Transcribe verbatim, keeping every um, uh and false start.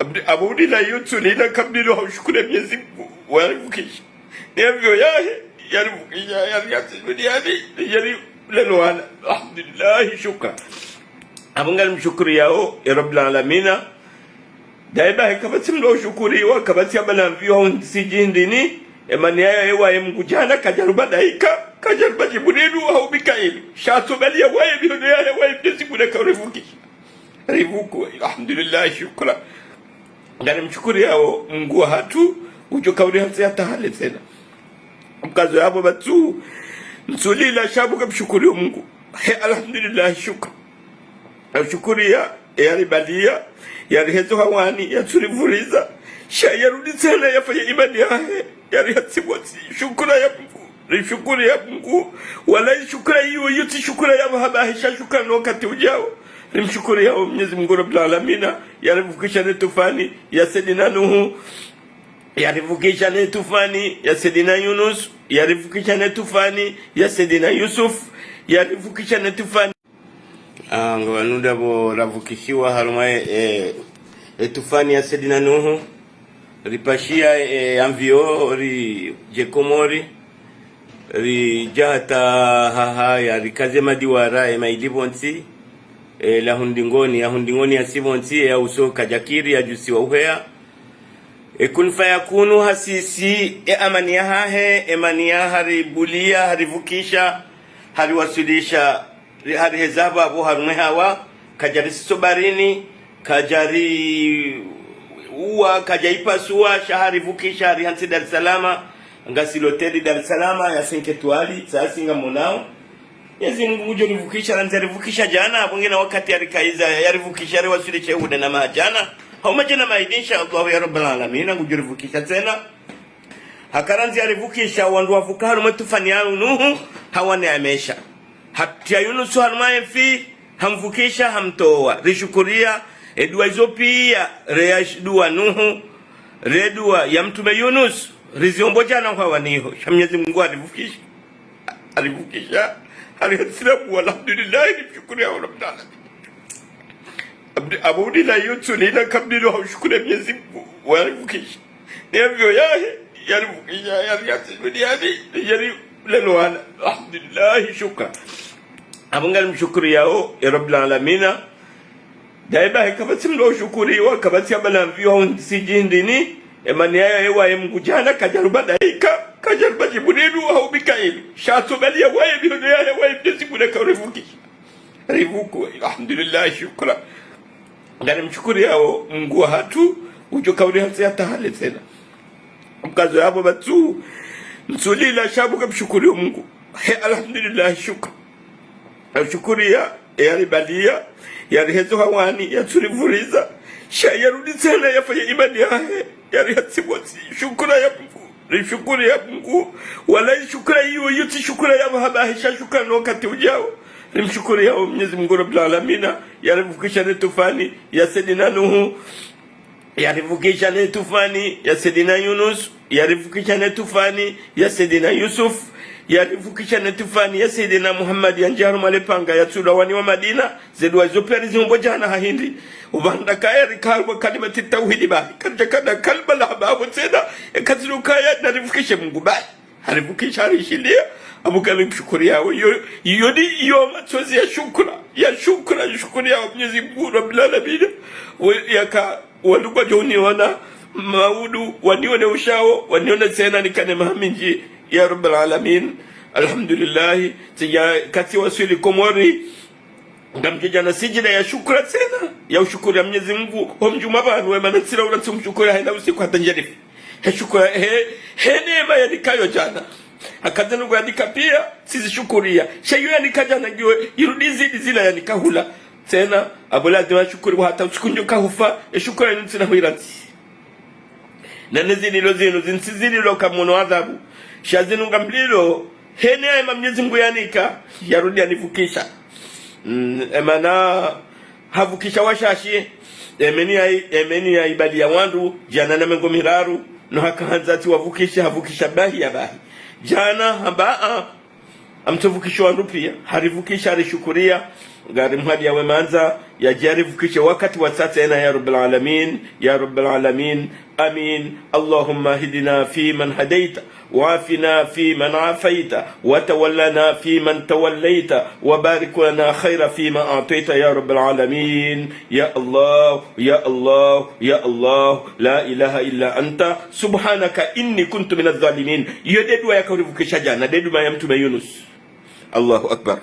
Abdi-, abudila yutsu lina kabdilo ha ushukuru Mwenyezi Mungu, warivukisha. Ni avion yahe, yarivukisha, yari yatsi duniani, yari lelo wana. Alhamdulillahi, shukra. Abo ngarimshukuriyao, ya Rabbil Alamina. Daima he kapvatsi mdru ushukuriwa, kapvatsi abala avion hau ntsi djindrini, emani yahe waye Mungu djana, kadjaruba daika, kadjaruba Jibrilu, hau Mikailu. Sha tsobaliya waye mihono yahe waye Mwenyezi Mungu neka urivukisha. Rivuku, alhamdulillah, shukra. Ngarimshukuriyao Mungu wahatru, udjo kauri hantsi hata hale tsena. Mkazo yapvo batsu, ntsulila sha buka mshukuriyo Mungu. He, alhamdulillah, shukra. Namshukuriya, yaribaliya, yarihezo hawani, yatsurivuriza. Sha yarudi tsena yafanya imani yahe. Yari hatsi mwatsi, shukura ya Mungu, rimshukuriya Mungu, wala ishukura iyo, iyo tsi shukura ya mahaba, hisha shukura no wakati udjao. Rimshukuriyao Mwenyezi Mungu Rabbil Alamina, yarivukisha ne tufani ya Sayyidina Nuhu, yarivukisha ne tufani ya Sayyidina Yunus, yarivukisha ne tufani ya Sayyidina Yusuf, yarivukisha ne tufani. Ah, ngo wanu ndapvo ravukishiwa harumwa e, e, e tufani ya Sayyidina Nuhu. Ripashiya e, e, avion, ridje Komori. Ridja hata haha, yarikaze madiwara, e, maidi pvontsi. E, la hundingoni, ya hundingoni yasi pvontsi, e, ya uso kadjakiri, yadjusiwa uheya. E, kun fayakunu hasisi, e, amani yahahe, emani yahe haribuliya, harivukisha, hariwaswilisha. Ri-, hariheza apvo apvo harumwa e hawa, kadjarisiso barini, kadjariuwa, kadjaipasuwa, sha harivukisha, hari hantsi Dar es Salaam, ngasi loteli Dar es Salaam, ya cinq étoiles, sasi ngamonao. Mwenyezi Mungu ngudjo rivukisha, randzi yarivukisha djana, apvo ngena wakati yarikaiza, yarivukisha, yariwaswilisha hude na madjana. Hau madjana maidi, insha Allah, ya Rabbil Alamina, ngudjo rivukisha tsena. Haka randzi yarivukisha, wandru wavuka harumwa e tufani ya Nuhu, hawana ya maesha. Hatriya Yunusu harumwa e mfi, hamvukisha, hamtowa. Rishukuriya, e dua izo piya, re ya sh-, dua Nuhu, re dua ya Mtrume Yunus, riziombo djana hawaniho. Sha Mwenyezi Mungu harivukisha. Harivukisha, hari hantsi na bu, alhamdulillah, rimshukuriyao Rabbil Alamina. Abdi-, abudila yutsu lina kabdilo ha ushukuru Mwenyezi Mungu, warivukisha. Ni avion yahe, yarivukisha, yari yatsi duniani, yari lelo wana. Alhamdulillah, shukra. Abo ngarimshukuriyao, ya Rabbil Alamina. Daima he kapvatsi mdru ushukuriwa, kapvatsi abala avion hau ntsi djindrini, emani yahe waye Mungu djana, kadjaruba daika, kadjaruba Jibrilu, hau Mikailu. Sha tsobaliya waye mihono yahe waye Mwenyezi Mungu neka urivukisha. Rivuku, alhamdulillah, shukra. Ngarimshukuriyao Mungu wahatru, udjo kauri hantsi hata hale tsena. Mkazo yapvo batsu, ntsulila sha buka mshukuriyo Mungu. He, alhamdulillah, shukra. Namshukuriya, yaribaliya, yarihezo hawani, yatsurivuriza. Sha yarudi tsena yafanya imani yahe. Yari hatsi mwatsi, shukura ya Mungu, rimshukuriya Mungu, wala ishukura iyo, iyo tsi shukura ya mahaba, hisha shukura no wakati udjao. Rimshukuriyao Mwenyezi Mungu Rabbil Alamina, yarivukisha ne tufani ya Sayyidina Nuhu, yarivukisha ne tufani ya Sayyidina Yunus, yarivukisha ne tufani ya Sayyidina Yusuf, yarivukisha ne tufani ya Sayyidina Muhammad, yandjia harumwa le panga, yatsulwa wani wa Madina. Ze dua izo piya riziombo djana ha hindri. Upvanda kaya rika harumwa kalimati tawhidi bahi. Kadjakana kalima la haba apvo tsena. Eka zinu kaya narivukishe Mungu bahi. Harivukisha, harishiliya. Abo ngarimshukuriyao. Iyo, iyo ni, iyo matsozi ya shukura. Ya shukura, ya shukuriya Mwenyezi Mungu Rabbil Alamina. We, yaka, wandru kwadjo uniona, maudu, wanione ushao, wanione tsena nikane maha mindji. Ya Rabbil Alamin. Alhamdulillah. Tsidja kati waswili Komori. Ngamdjo djana sijida ya shukura tsena, ya ushukuriya Mwenyezi Mungu, ho mdjuma pvanu, emana ntsila ula ntsumshukuriya hayina usiku hata ndjanifu. He shukura, he, he neema yanikayo djana. Haka ze nungu yanika piya, tsizishukuriya. Sha iyo yanika djana ngiyo, irudi zidi zila yanika hula. Tsena, abo lazima nishukuriye hata usiku ndjo kahufa, e shukura inu ntsina huyiratsi. Na ne zililo zinu, zinu tsi zililo ka mono adhabu. Sha zinu ngamlilo, he neema Mwenyezi Mungu yanika, yarudi yanivukisha. Mm, emana, havukisha washashi, emeni ya, emeni ya ibadi ya wandru, djana na mengo miraru, no haka handza tsi wavukishe, havukisha bahi ya bahi. Djana, hamba, ah, Amtsovukisha wandru piya, harivukisha, harishukuria, ngarimhwambiya we mandza, yadje yarivukishe wakati wa tsatsa yena, ya Rabbal Alamin, ya Rabbal Alamin. آمين. اللهم اهدنا فيمن هديت، وعافنا فيمن عافيت، وتولنا فيمن توليت، وبارك لنا خيرا فيما أعطيت يا رب العالمين. يا الله، يا الله، يا الله، لا إله إلا أنت، سبحانك إني كنت من الظالمين. Iyo nde dua yakarivukisha djana, nde dua ya Mtrume Yunus. Allahu Akbar.